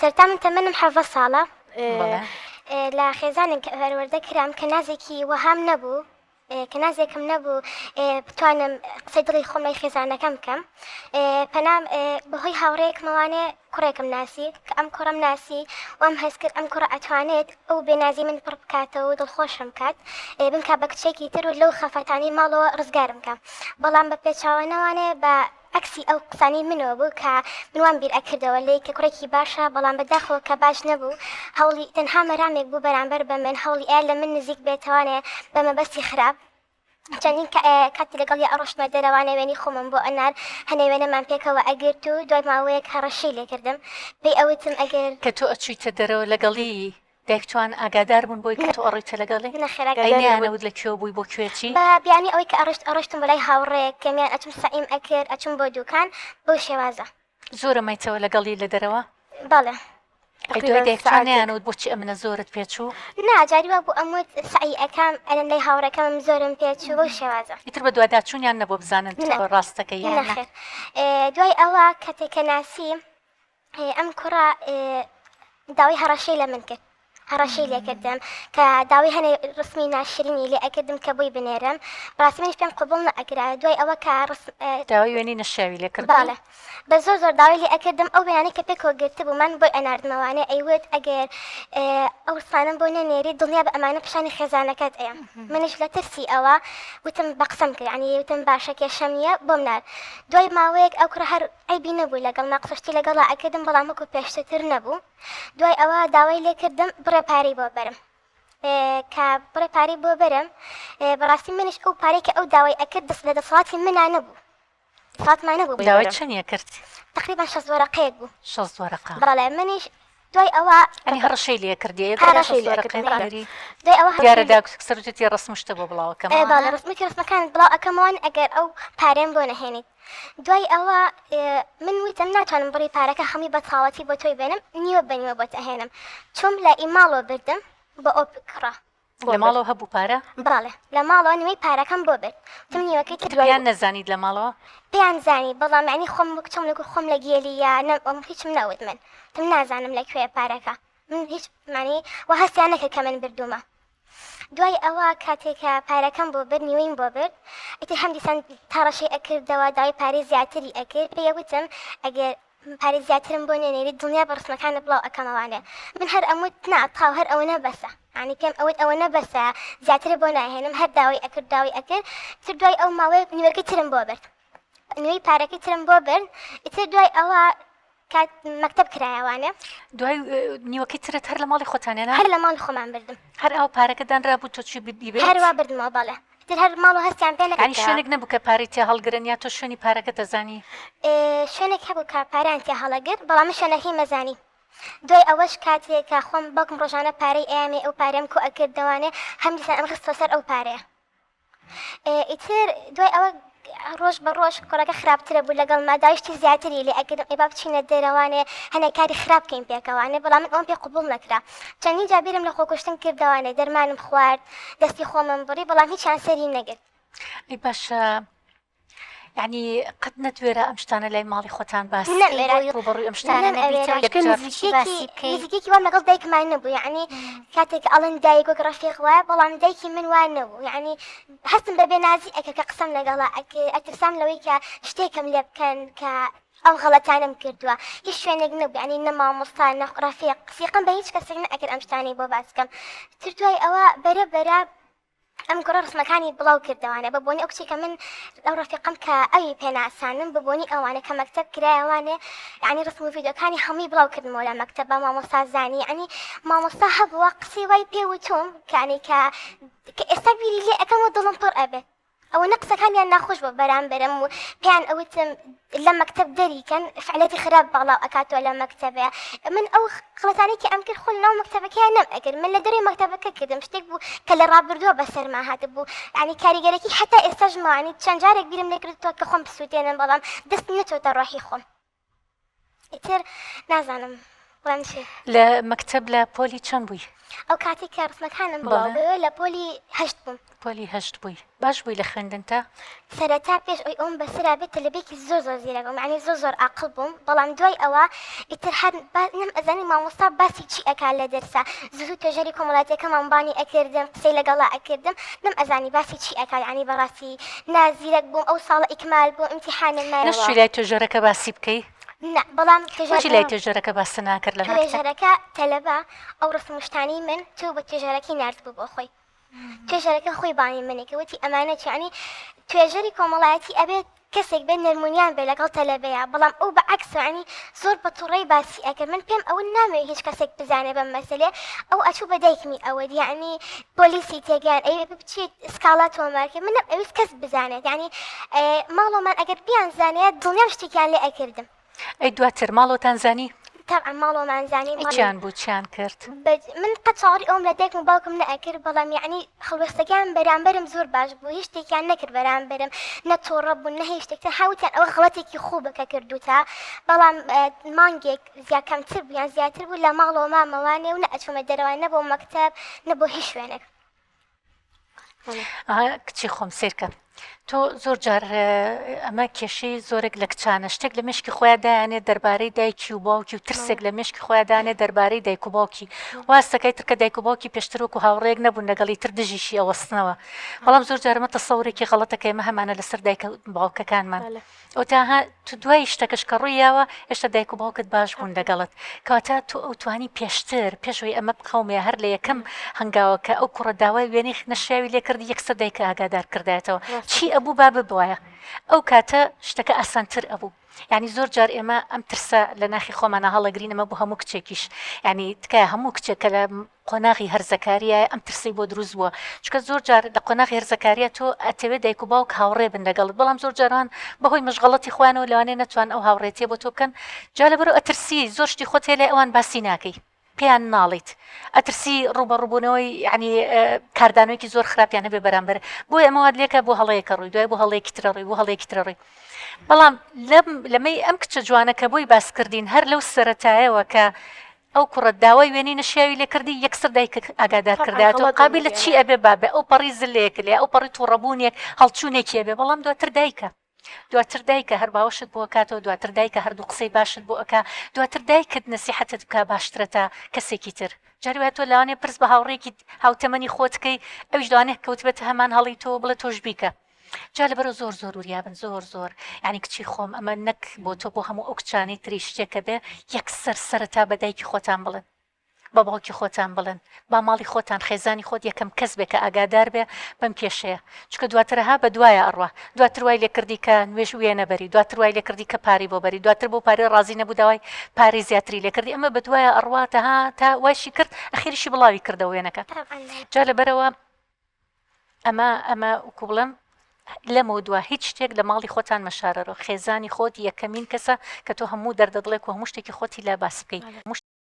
سەرەتا من تەمەنم 17 ساڵە لە خێزانێک پەروەردە کرام کە نازێکی وەهام نەبوو کە نازێکم نەبوو بتوانم قسەی دڵی خۆم لای خێزانەکەم بکەم پەنام بەهۆی هاوڕێیەکمەوانێ کوڕێکم ناسی کە ئەم کوڕەم ناسی وام هەست کرد ئەم کوڕە ئەتوانێت ئەو بێنازی من پڕ بکاتەوە و دڵخۆشم کات بمکا بە کچێکی تر و لەو خەفەتانەی ماڵەوە ڕزگارم کە بەڵام بە پێچاوانەوانێ بە عەکسی ئەو قسانەی منەوە بوو کە من وام بیر ئەکردەوە لێی کە کوڕێکی باشە بەڵام بەداخەوە کە باش نەبوو هەوڵی تەنها مەرامێک بوو بەرامبەر بە من هەوڵی ئەیا لە من نزیک بێتەوانێ بە مەبەستی خراپ چەندین کاتی لەگەڵ یا ئەڕۆشتمە دەرەوانێ وێنەی خۆمم بۆ ئەنار هەنێ وێنەمان پێکەوە ئەگرت و دوای ماوەیەک هەڕەشەی لێکردم پێی ئەوتم ئەگەر کە تۆ ئەچوویتە دەرەوە لەگەڵی دایکتوان ئاگادار بوون بۆی کە تۆ ئەڕۆیتە لەگەڵی؟ نەخێر ئەی ئاگادار نەیان نەبوون. ئەوت لە کوێوە بووی بۆ کوێ چی؟ بە بیانی ئەوەی کە ئەڕۆشت ئەڕۆشتم بۆ لای هاوڕێیەکم یان ئەچوم سەعیم ئەکرد ئەچوم بۆ دوکان بەو شێوازە. زۆر ئەمایتەوە لەگەڵی لە دەرەوە؟ بەڵێ. ئەی دوای تەقریبەن دایکتوان سەعاتێک. نەیان ئەوت بۆچی ئەمنە زۆرت پێ چوو؟ نا جاری وا بوو ئەموت سەعی ئەکەم ئەلێم لای هاوڕێکەمم زۆرم پێ چوو بەو شێوازە. ئیتر بەدواداچوونیان نەبووە بزانن نا تۆ ڕاست دەکەی یان نا؟ نەخێر. دوای ئەوە کاتێک کە ناسیم ئەم کوڕە داوای هەڕەشەی لە من کرد هەڕەشەی لێکردم کە داوای هەنێ ڕسمی ناشرینی لێ ئەکردم کە بۆی بنێرم بەڕاستی منیش پێم قبوڵ نەئەکرا دوای ئەوە کە ڕسم داوای وێنەی نەشیاوی لێ کرد بەڵێ بە زۆر زۆر داوای لێ ئەکردم ئەو وێنانەی کە پێکەوە گرتبوومان بۆی ئەناردمەوانێ ئەیوت ئەگەر ئەو ڕسمانەم بۆ نەنێری دڵنیا بە ئەمانە پیشانی خێزانەکەت ئەیەم منیش لە ترسی ئەوە وتم بە قسەم کرد یعنی وتم باشە کێشەم نییە بۆم نارد دوای ماوەیەک ئەو کوڕە هەر عەیبی نەبوو لەگەڵما قسەشتی لەگەڵا ئەکردم بەڵام وەکو پێشتر نەبوو دوای ئەوە داوای لێکردم بڕێ پارەی بۆ بەرم کە بڕێ پارەی بۆ بەرم بەڕاستی منیش ئەو پارەی کە ئەو داوای ئەکرد دەست لە دەسەڵاتی منا نەبوو دەسەڵاتمان نەبوو بۆی داوای بەرم چەنی ئەکرد؟ تقریبا 60 وەرەقەیەک بوو 60 وەرەقە بەڵێ منیش دوای ئەوە ئەنی هەڕەشەی لێ کردی ئەگەر هەڕەشەی 60 لێ وەرەقەی ئەکردم، بەڵێ. بنێری دوای ئەوە دیارە هەڕەشەی لێ داکس سەرجەتی ڕەسم شتە بۆ بڵاوەکەمەوە بەڵێ ڕسمێکی ڕسمەکانت بڵاو ئەکەمەوە ئەگەر ئەو پارەیەم بۆ نەهێنیت دوای ئەوە من وتم ناتوانم بڕی پارەکە هەمووی بە تەواوەتی بۆ تۆی بێنم نیوە بە نیوە بۆت ئەهێنم چووم لە ئی ماڵەوە بردم بۆ ئەو کوڕە. لە ماڵەوە هەبوو پارە؟ بەڵێ لە ماڵەوە نیوەی پارەکەم بۆ برد وتم نیوەکەی تر دوای. پێیان نەزانیت لە ماڵەوە؟ پێیان زانی بەڵام یانی خۆم وەک چۆن وەکو خۆم لە گێلی یا نەم هیچم نەوت من وتم نازانم لە کوێیە پارەکە من هیچ مانی وا هەستیان نەکرد کە من بردوومە. دوای ئەوە کاتێ کە پارەکەم بۆ برد نیوەیم بۆ برد ئیتر هەم دیسان تاڕەشەی ئەکردەوە داوای پارەی زیاتری ئەکرد پێی ئەوتم ئەگەر پارەی زیاترم بۆ نەنێری دڵنیا بە ڕسمەکانت بڵاو ئەکەمەوانێ من هەر ئەموت نا تاو هەر ئەوەنە بەسە یانی پێم ئەوت ئەوەنە بەسە زیاتر بۆ ناهێنم هەر داوای ئەکرد داوای ئەکرد تر دوای ئەو ماوەیە نیوەکەی ترم بۆ برد نیوەی پارەکەی ترم بۆ برد ئیتر دوای ئەوە کات مەکتەب کرایەوانێ. دوای نیوەکەی ترت هەر لە ماڵی خۆتان هێنا؟ هەر لە ماڵی خۆمان بردم. هەر ئاو پارەکە دانرابوو تۆ چووی بیبەیت؟ هەر وا بردمەوە بەڵێ. ئیتر هەر ماڵ و هەستیان پێ نەکرد یانی کە. شوێنێک نەبوو کە پارەی تیا هەڵگرن یا تۆ شوێنی پارەکەت ئەزانی؟ شوێنێک هەبوو کە پارەیان تیا هەڵەگرت بەڵام من شوێنەکەیم ئەزانی. دوای ئەوەش کاتێ کە خۆم باوکم ڕۆژانە پارەی ئەیامێ ئەو پارەیەم کۆ ئەکردەوانێ هەم دیسان ئەمخستەوە سەر ئەو پارەیە. ئیتر دوای ئەوە ڕۆژ بە ڕۆژ کوڕەکە خراپترە بوو لەگەڵما داوای شتی زیاتری لێ ئەکردم ئەی با بچینە دەرەوانێ هەنێک کاری خراپ بکەین پێکەوانێ بەڵام من ئەوم پێ قبوڵ نەکرا چەندین جار بیرم لە خۆکوشتن کردەوانێ دەرمانم خوارد دەستی خۆمم بڕی بەڵام هیچیان سەری نەگرت. ئەی باشە یعنی قەت نەتوێرا ئەم شتانە لای ماڵی خۆتان باس نەموێرا ڕووبەڕووی ئەم شتانە نەموێرا یەک جار نزیکێکی نزیکێکی وام لەگەڵ دایکمان نەبوو یعنی کاتێک ئەڵێن دایک وەک ڕەفیق وایە بەڵام دایکی من وا نەبوو یعنی هەستم بە بێنازی ئەکرد کە قسەم لەگەڵا ئەکرد ئەترسام لەوەی کە شتێکم لێ بکەن کە ئەو غەڵەتانەم کردووە هیچ شوێنێک نەبوو یعنی نە مامۆستا نە ڕەفیق سیقەم بە هیچ کەسێک نەئەکرد ئەم شتانەی بۆ باس بکەم تر دوای ئەوە بەرە بەرە ئەم کوڕە ڕسمەکانی بڵاو کردەوانە بە بۆنی ئەو کچێک کە من ئەو ڕەفیقەم کە ئەوی پێناسانم بە بۆنی ئەوانە کە مەکتەب کرایەوانێ یعنی ڕسم و ڤیدیۆکانی هەمووی بڵاو کردمەوە لە مەکتەب بە مامۆستا زانی یعنی مامۆستا هەبووە قسەی وای پێ وتوم کانی کە کە ئێستا بیری لێ ئەکەم و دڵم پڕ ئەبێت ئەوەنە قسەکانیان ناخۆش بوو بەرامبەرم و پێیان ئەوتم لە مەکتەب دەریکەن فعلەتی خراپ بەڵاو ئەکاتەوە لە مەکتەبێ من ئەو غڵەتانەی کە ئەم کرد خۆ لەناو مەکتەبەکەیان نەم ئەکرد من لە دەرەوەی مەکتەبەکە کردم شتێک بوو کە لە ڕابردووە بەسەرما هاتبوو یعنی کاریگەرەکی هەتا ئێستاش ماوە یعنی چەند جارێک بیرم لێ کردووە کە خۆم بسووتێنم بەڵام دەستم نەچۆتە ڕۆحی خۆم ئیتر نازانم بڵێم چی. لە مەکتەب لە پۆلی چەند بووی؟ ئەو کاتێک کە ڕسمەکانم بڵاو بووەوە لە پۆلی هەشت بووم. پۆلی هەشت بووی باش بووی لە خوێندنتا؟ سەرەتا پێش ئەوی ئەوم بەسەرا بێت تەلەبەیەکی زۆر زۆر زیرەک بووم یانی زۆر زۆر ئاقڵ بووم بەڵام دوای ئەوە ئیتر هەر نەم ئەزانی مامۆستا باسی چی ئەکا لە دەرسا زوو زوو توێژەری کۆمەڵایەتیەکەمان بانی ئەکردم قسەی لەگەڵا ئەکردم نەم ئەزانی باسی چی ئەکا یانی بەڕاستی نا زیرەک بووم ئەو ساڵە ئیکمال بووم ئیمتیحانم مایەوە. نەشچووی لای توێژەرەکە باسی بکەی؟ نا بەڵام بۆچی لای توێژەرەکە باست ناکرد لە مەکتەب؟ توێژەرەکە تەلەبە ئەو ڕسم و شتانەی من تۆ بە توێژەرەکەی ناردبوو بۆ خۆی توێژەرەکە خۆی بانی منی کە وتی ئەمانە چی یانی توێژەری کۆمەڵایەتی ئەبێت کەسێک بێت نەرمونیان بێ لەگەڵ تەلەبەیە بەڵام ئەو بە عەکس یانی زۆر بە توڕەی باسی ئەکرد من پێم ئەوە نامەوێ هیچ کەسێک بزانێ بەم مەسەلەیە ئەو ئەچوو بە دایکمی ئەوت یانی پۆلیسی تێگەیان ئەی بچیت سکاڵا تۆمار کەی من نەم ئەویست کەس بزانێت یانی ماڵۆمان ئەگەر بیانزانێ دڵنیام شتێکیان لێ ئەکردم. ئەی دواتر ماڵۆتان زانی؟ تەبعەن ماڵۆمان زانی. ئەی چیان بوو چیان کرد؟ من قەت چاوەڕی ئەوەم لە دایکم و باوکم نەئەکرد بەڵام یەعنی هەڵوێستەکەیان بەرامبەرم زۆر باش بوو هیچ شتێکیان نەکرد بەرامبەرم نە توڕە بوون نە هیچ شتێک تەنها وتیان ئەوە غەڵەتێکی خوبە کە کردووتە بەڵام مانگێک زیا کەمتر بوو یان زیاتر بوو لە ماڵەوە مامەوانێ و نە ئەچوومە دەرەوە نە بۆ مەکتەب نە بۆ هیچ شوێنێک. کچی خۆم سێرکە تۆ زۆر جار ئەمە کێشەی زۆرێک لە کچانە شتێک لە مشکی خۆیان دایانێ دەربارەی دایکی و باوکی و ترسێک لە مشکی خۆیان دانێ دەربارەی دایک و باوکی واستەکەی ترکە دایک و باوکی پێشتر وەکو هاوڕێک نەبوون لەگەڵی تر دژیشی ئەوەستنەوە بەڵام زۆر جارمە تەسەورێکی غەڵەتەکە ئێمە هەمانە لەسەر دایکە باوکەکانمان ئەوتا ها تو دوای شتەکەش کە ڕووی یاوە هێشتا دایک و باوکت باش بوون لەگەڵت کەواتە تۆ ئەو توانی پێشتر پێش ئەوەی ئەمە بقەومێ هەر لە یەکەم هەنگاوە کە ئەو کوڕە داوای وێنەی نەشیاوی لێ کردی یەکسەر دایکە ئاگادار کردایەتەوە چی ئەبوو با ببوایە ئەو کاتە شتەکە ئاسانتر ئەبوو یعنی زۆر جار ئێمە ئەم ترسە لە ناخی خۆمانە هەڵەگرین ئەمە بۆ هەموو کچێکیش یعنی تکایە هەموو کچێک کە لە قۆناغی هەرزەکاریایە ئەم ترسەی بۆ دروست بووە چونکە زۆر جار لە قۆناغی هەرزەکاریە تۆ ئەتەوێت دایک و باوک هاوڕێ بن لەگەڵت بەڵام زۆر جاران بەهۆی مەشغەڵەتی خۆیانەوە لەوانەیە نەتوان ئەو هاوڕێتیە بۆ تۆ بکەن جا لەبەرو ئەترسی زۆر شتی خۆت هەیە لای ئەوان باسی ناکەی پێیان ناڵیت ئەترسی ڕووبەڕووبوونەوەی یعنی کاردانەوەیەکی زۆر خراپیان هەبێ بەرامبەر بۆیە ئەمە وات لێکە بۆ هەڵەیەکە ڕووی دوای بۆ هەڵەیەکی ترە ڕووی بۆ هەڵەیەکی ترە ڕووی بەڵام لەم لەمەی ئەم کچە جوانە کە بۆی باس کردین هەر لەو سەرەتایەوە کە ئەو کوڕە داوای وێنەی نەشیاوی لێ کردی یەکسەر دایکت ئاگادار کردایەتەوە قابیلە چی ئەبێ بابێ ئەو پەڕی زلەیەک لێ ئەو پەڕی توڕەبوونێک هەڵچوونێکی ئەبێ بەڵام دواتر دایکە دواتر دایکە هەر باوەشت بۆ ئەکاتەوە دواتر دایکە هەردوو قسەی باشت بۆ ئەکا دواتر دایکت نەسیحەتت بکا باشترە تا کەسێکی تر جاری وایە تۆ لەوانەیە پرس بە هاوڕێیەکی هاوتەمەنی خۆت کەی ئەویش لەوانەیە کەوتبێتە هەمان هەڵی تۆ بڵێ تۆش بیکە جا لەبەرەوە زۆر زۆر وریابن زۆر زۆر یعنی کچی خۆم ئەمە نەک بۆ تۆ بۆ هەموو ئەو کچانەی تری شتێکە بێ یەکسەر سەرەتا بە دایکی خۆتان بڵێن بە باوکی خۆتان بڵێن با ماڵی خۆتان خێزانی خۆت یەکەم کەس بێ کە ئاگادار بێ بەم کێشەیە چونکە دواتر ها بە دوایە ئەڕوا دواتر وای لێکردی کە نوێژ وێنە بەری دواتر وای لێکردی کە پارەی بۆ بەری دواتر بۆ پارەی ڕازی نەبوو داوای پارەی زیاتری لێکردی ئەمە بە دوایە ئەڕوا تەها تا وایشی کرد ئەخیریشی بڵاوی کردەوە وێنەکە جا لەبەرەوە ئەمە ئەمە وەکو بڵێم لەمەوە دوا هیچ شتێک لە ماڵی خۆتان مەشارەرەوە خێزانی خۆت یەکەمین کەسە کە تۆ هەموو دەردە دڵێک و هەموو شتێکی خۆتی لا باس بکەیت.